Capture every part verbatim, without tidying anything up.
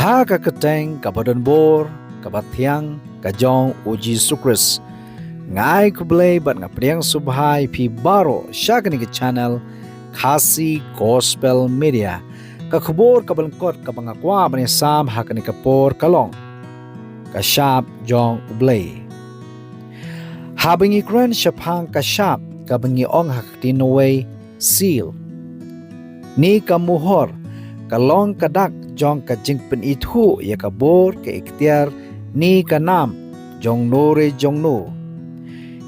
Ha ka kyrteng kaba donbor, kaba thiang, ka jong u Jisu Khrist, nga ai khublei bad nga pdiang sngewbha ïa phi baroh sha kane ka channel Khasi Gospel Media. Ka khubor kaba lyngkot kaba nga kwah ban ïasam ha kane ka por ka long: Ka shap jong U Blei. Haba ngi kren shaphang ka shap, kaba ngi ong ha ka ktien Nongwei seal, ne ka muhor, ka long ka dak jong ka jingpynithuh ïa ka bor, ka iktiar, ne ka nam jong no re jong no.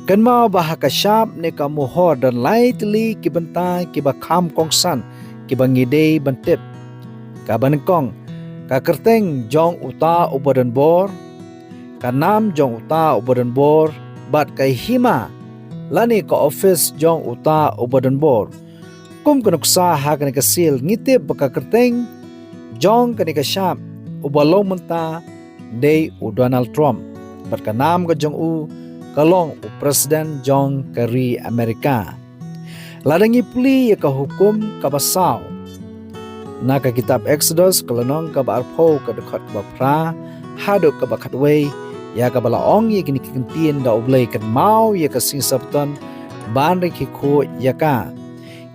Kynmaw ba ha ka shap ne ka muhor don lai tylli ki bynta kiba kham kongsan kiba ngi dei ban tip. Kaba nyngkong, ka kyrteng jong uta uba donbor, ka nam jong uta uba donbor, bad ka hima lane ka ophis jong uta uba donbor. Kum ka nuksa ha kane ka seal, ngi tip ba ka kyrteng jong kane ka shap uba long mynta dei u Donald Trump, bad ka nam ka jong u ka long u President jong ka ri Amerika. Lada ngi pule ïa ka hukum kaba saw na ka kitab Exodus, ka lynnong kaba arphew, ka dkhot kaba phra haduh kaba khatwei, ïa kaba la ong ïa kine ki kyntien da U Blei: Kynmaw ïa ka sngi Sabbaton ban ri khuid ïa ka.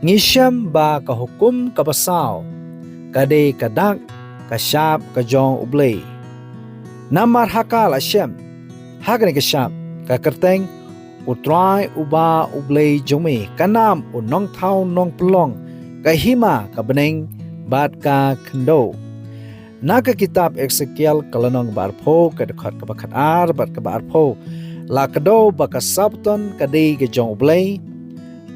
Ngi shem ba ka hukum kaba saw ka dei ka dak, ka shap ka jong U Blei. Namar ha ka la shem ha kane ka shap ka kyrteng U Trai uba U Blei jong me, ka nam U Nongthaw Nongpynlong, ka hima, ka bneng bad ka khyndew. Na ka kitab Esekiel, ka lynnong kaba arphew, ka dkhot kaba khatar bad kaba arphew, la kdew ba ka Sabbaton ka dei ka jong U Blei,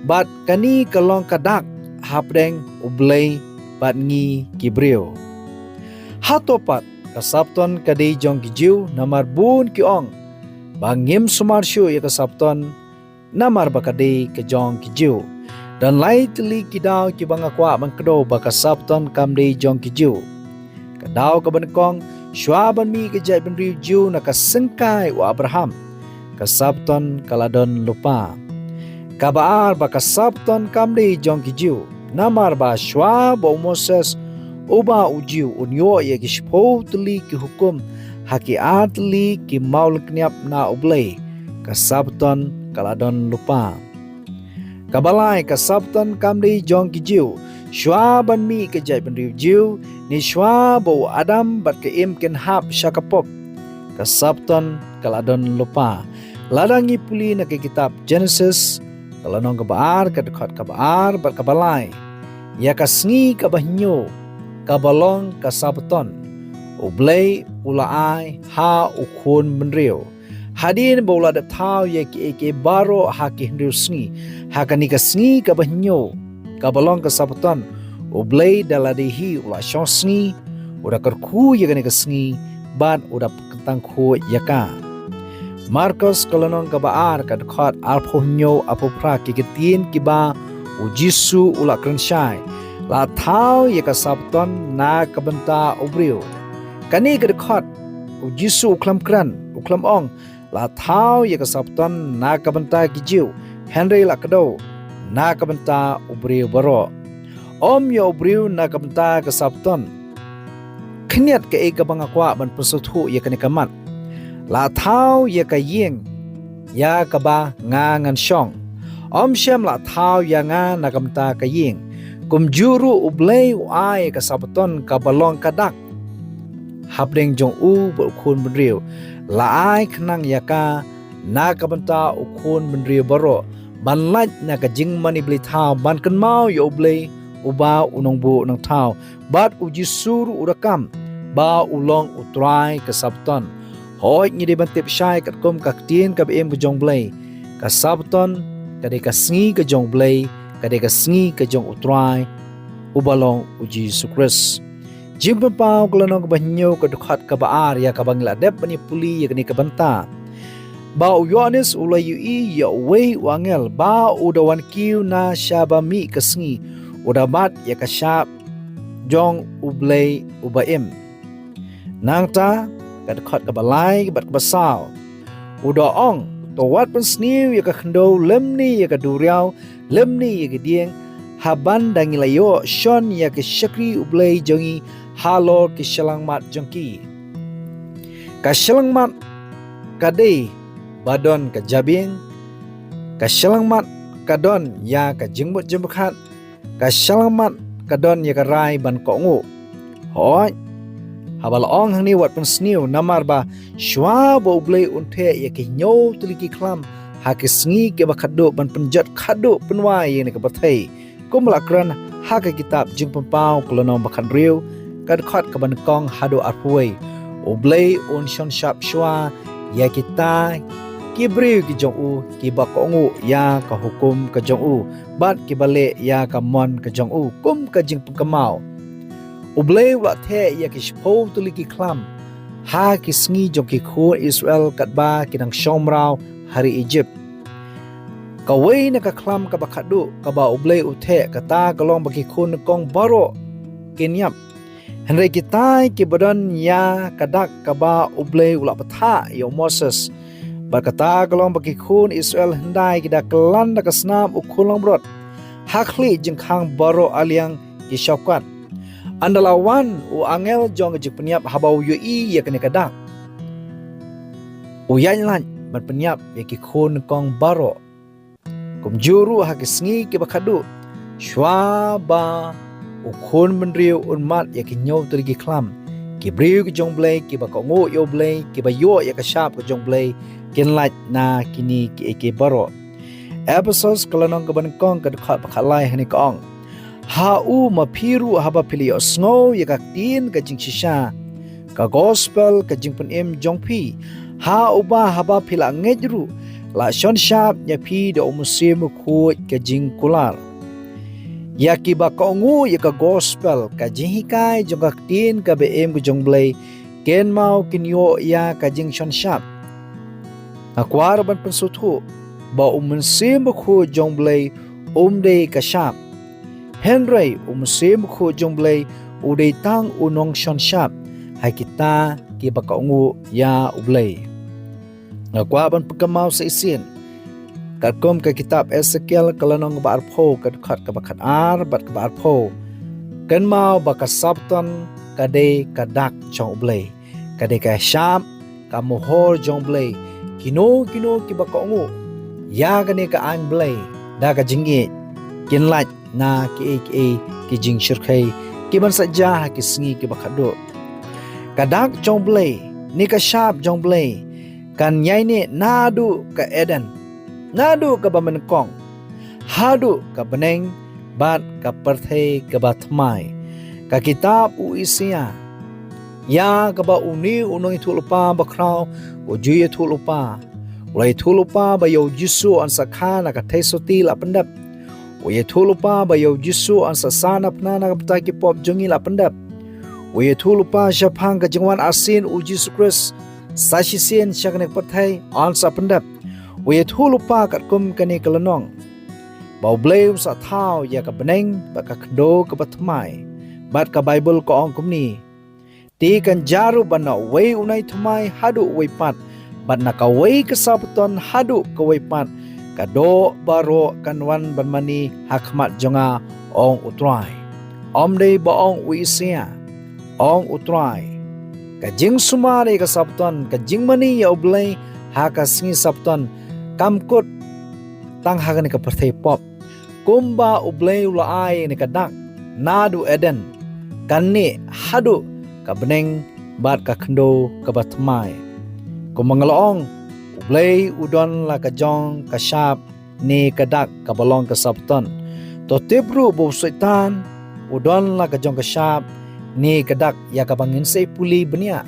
bad kane ka long ka dak hapdeng U Blei bad ngi ki briew. Hato pat ka Sabbaton ka dei jong ki Jiw? Namar bun ki ong ba ngim sumar shuh ïa ka Sabbaton, namar ba ka dei ka jong ki Jiw. Don lai tylli ki daw kiba nga kwah ban kdew ba ka Sabbaton kam dei jong ki Jiw. Ka daw kaba nyngkong, shuwa ban mih ka jaitbynriew Jiw na ka syngkai u Abraham, ka Sabbaton ka la don lypa. Kaba ar, ba ka Sabbaton kam dei jong ki Jiw, namar ba shuwa ba u Moses uba u Jiw un ïoh ïa ki shiphew tylli ki hukum ha ki ar tylli ki mawlyngkniap na U Blei, ka Sabbaton ka la don lypa. Kaba lai, ka Sabbaton kam dei jong ki Jiw. Shuwa ban mih ka jaitbynriew Jiw, ne shuwa ba u Adam bad ka Im kin hap sha ka pop, ka Sabbaton ka la don lypa. Lada ngi pule na ka kitab Genesis, ka lynnong kaba ar, ka dkhot kaba ar bad kaba lai, ïa ka sngi kaba hynñiew kaba long ka Sabbaton, U Blei u la ai ha u khun bynriew. Hadien ba u la dep thaw ïa kiei kiei baroh ha ki hynriew sngi, ha kane ka sngi kaba hynñiew kaba long ka Sabbaton, U Blei da lade hi u la shong sngi, u da kyrkhu ïa kane ka sngi bad u da kyntang khuid ïa ka. Markos, ka lynnong kaba ar, ka dkhot arphew hynñiew, arphew phra, ki kyntien kiba u Jisu u la kren shai: La thaw ïa ka Sabbaton na ka bynta u briew. Kane ka dkhot u Jisu u khlem kren, u khlem ong la thaw ïa ka Sabbaton na ka bynta ki Jiw, hynrei la kdew na ka bynta u briew baroh. Ym ïa u briew na ka bynta ka Sabbaton. Khyndiat kaei kaba nga kwah ban pynsngewthuh ïa kane ka mat: La thaw ïa ka ïing ïa kaba nga ngan shong. Ym shym la thaw ïa nga na ka bynta ka ïing. Kumjuh ruh U Blei u ai ïa ka Sabbaton kaba long ka dak hapdeng jong u bad u khun bynriew. La ai khnang ïa ka na ka bynta u khun bynriew baroh, ban lait na ka jingmane bleithaw, ban kynmaw ïa U Blei uba u nongbuh nongthaw, bad u Jisu ruh u da kam ba u long U Trai ka Sabbaton. Hooid, ngi dei ban tip shai katkum ka ktien kaba im ka jong U Blei, ka Sabbaton ka dei ka sngi ka jong U Blei, ka dei ka sngi ka jong U Trai uba long u Jisu Khrist. Jingpynpaw, ka lynnong kaba hynñiew, ka dkhot kaba ar, ïa kaba ngi la dep ban ïa pule ïa kane ka bynta, ba u Ïoannis u la ïohi ïa uwei u angel ba u da wan kiew na shaba mih ka sngi, u da bat ïa ka shap jong U Blei uba im. Nangta ka dkhot kaba lai bad kaba saw, u da ong: To wat pynsniew ïa ka khyndew, lymne ïa ka duriaw, lymne ïa ka dieng, haban da ngi la ïoh shon ïa ki shakri U Blei jong ngi halor ki shyllangmat jong ki. Ka shyllangmat ka dei ba don ka jabieng, ka shyllangmat ka don ïa ka jingmut jingpyrkhat, ka shyllangmat ka don ïa ka rai ban kohnguh. Hooid, haba la ong hangne wat pynsniew, namar ba shuwa ba U Blei un theh ïa ki hynñiew tylli ki khlam ha ki sngi kiba khatduh ban pynjot khatduh pynwai ïa kane ka pyrthei, kumba la kren ha ka kitab Jingpynpaw ka lynnong ba khathynriew, ka dkhot kaba nyngkong haduh arphew wei. U Blei un shon shap shuwa ïa kita ki briew ki jong u kiba kohnguh ïa ka hukum ka jong u bad kiba leh ïa ka mon ka jong u kum ka jingpynkynmaw. U Blei u la theh ïa ki shiphew tylli ki khlam ha ki sngi jong ki khun Israel katba ki dang shong mraw ha ri Egypt. Kawei na ka khlam kaba khatduh kaba U Blei u theh, kata ka long ba ki khun nyngkong baroh kin ïap. Hynrei kitai kiba don ïa ka dak kaba U Blei u la bthah ïa u Moses, bad kata ka long ba ki khun Israel hyndai ki da kylla da ka snam u khun langbrot ha khlieh jingkhang baroh arliang ki shawkat. Ynda la wan u angel jong ka jingpynïap, haba u ïohi ïa kane ka dak, u ïaid lait ban pynïap ïa ki khun nyngkong baroh. Kumjuh ruh ha ki sngi kiba khatduh, shuwa ba u khun bynriew un mad ïa ki hynñiew tylli ki khlam, ki briew ki jong U Blei kiba kohnguh ïa U Blei, kiba ïoh ïa ka shap ka jong U Blei, kin lait na kine kiei kiei baroh. Ephesos ka lynnong kaba nyngkong ka dkhot ba khatlai hangne ka ong: Ha u ma phi ruh haba phi la ïohsngew ïa ka ktien ka jingshisha, ka gospel ka jingpynim jong phi, ha uba haba phi la ngeit ruh la shon shap ïa phi da U Mynsiem Bakhuid ka jingkular. Ïa kiba kohnguh ïa ka gospel, ka jinghikai jong ka ktien kaba im ka jong U Blei, kynmaw kin ïoh ïa ka jingshon shap. Nga kwah ban pynsngewthuh ba U Mynsiem Bakhuid jong U Blei um dei ka shap. Hynrei U Mynsiem Bakhuid jong U Blei u dei tang u nongshon shap ha kita kiba kohnguh ïa U Blei. Nga kwah ban pynkynmaw sa shisien, katkum ka kitab Esekiel ka lynnong kaba arphew, ka dkhot kaba khatar bad kaba arphew. Kynmaw ba ka Sabton ka dei ka dak jong U Blei, ka dei ka shap, ka mohor jong U Blei. Kino kino kiba kohnguh ïa kane ka aiñ Blei da ka jingïeit, kin lait na kiei kiei ki jingshyrkhei kiban sa jia ha ki sngi kiba khatduh. Ka dak jong U Blei ne ka shap jong U Blei kan ïaineh naduh ka Eden, naduh kaba mynnyngkong, haduh ka bneng bad ka pyrthei kaba thymmai. Ka kitab u Isaïah, ïa kaba une u nongïathuhlypa bakhraw u ju ïathuhlypa, u la ïathuhlypa ba ïa u Jisu yn sa kha na ka theisotti la pyndep. U ïathuhlypa ba ïa u Jisu yn sa san na phna na ka bynta ki pop jong ngi la pyndep. U ïathuhlypa shaphang ka jingwan arsien u Jisu Khrist sa shisien sha kane ka pyrthei yn sa pyndep. U ïathuhlypa katkum kane ka lynnong ba U Blei un sa thaw ïa ka bneng bad ka khyndew kaba thymmai. Bad ka Baibl ka ong kumne: Te kan jia ruh ba na uwei u nai thymmai haduh uwei pat, bad na kawei ka Sabton haduh kawei pat, ka doh baroh kan wan ban mane ha khmat jong nga, ong U Trai. Ym dei ba ong u Isaïah, ong U Trai. Ka jingsumar ïa ka Sabton, ka jingmane ïa U Blei ha ka sngi Sabton, kam kut tang ha kane ka pyrthei pop. Kumba U Blei u la ai ïa kane ka dak naduh Eden, kan neh haduh ka bneng bad ka khyndew kaba thymmai. Kumba nga la ong, U Blei u don la ka jong ka shap ne ka dak kaba long ka Sabton. To tip ruh ba u Soitan u don la ka jong ka shap ne ka dak ïa kaba ngin sa ïohi pule bniah,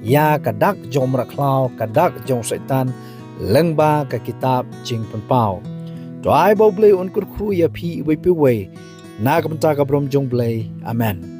ïa ka dak jong u mrad khlaw, ka dak jong u Soitan, lyngba ka kitab Jingpynpaw. To ai ba U Blei un kyrkhu ïa phi iwei pa iwei na ka bynta ka burom jong U Blei. Amen.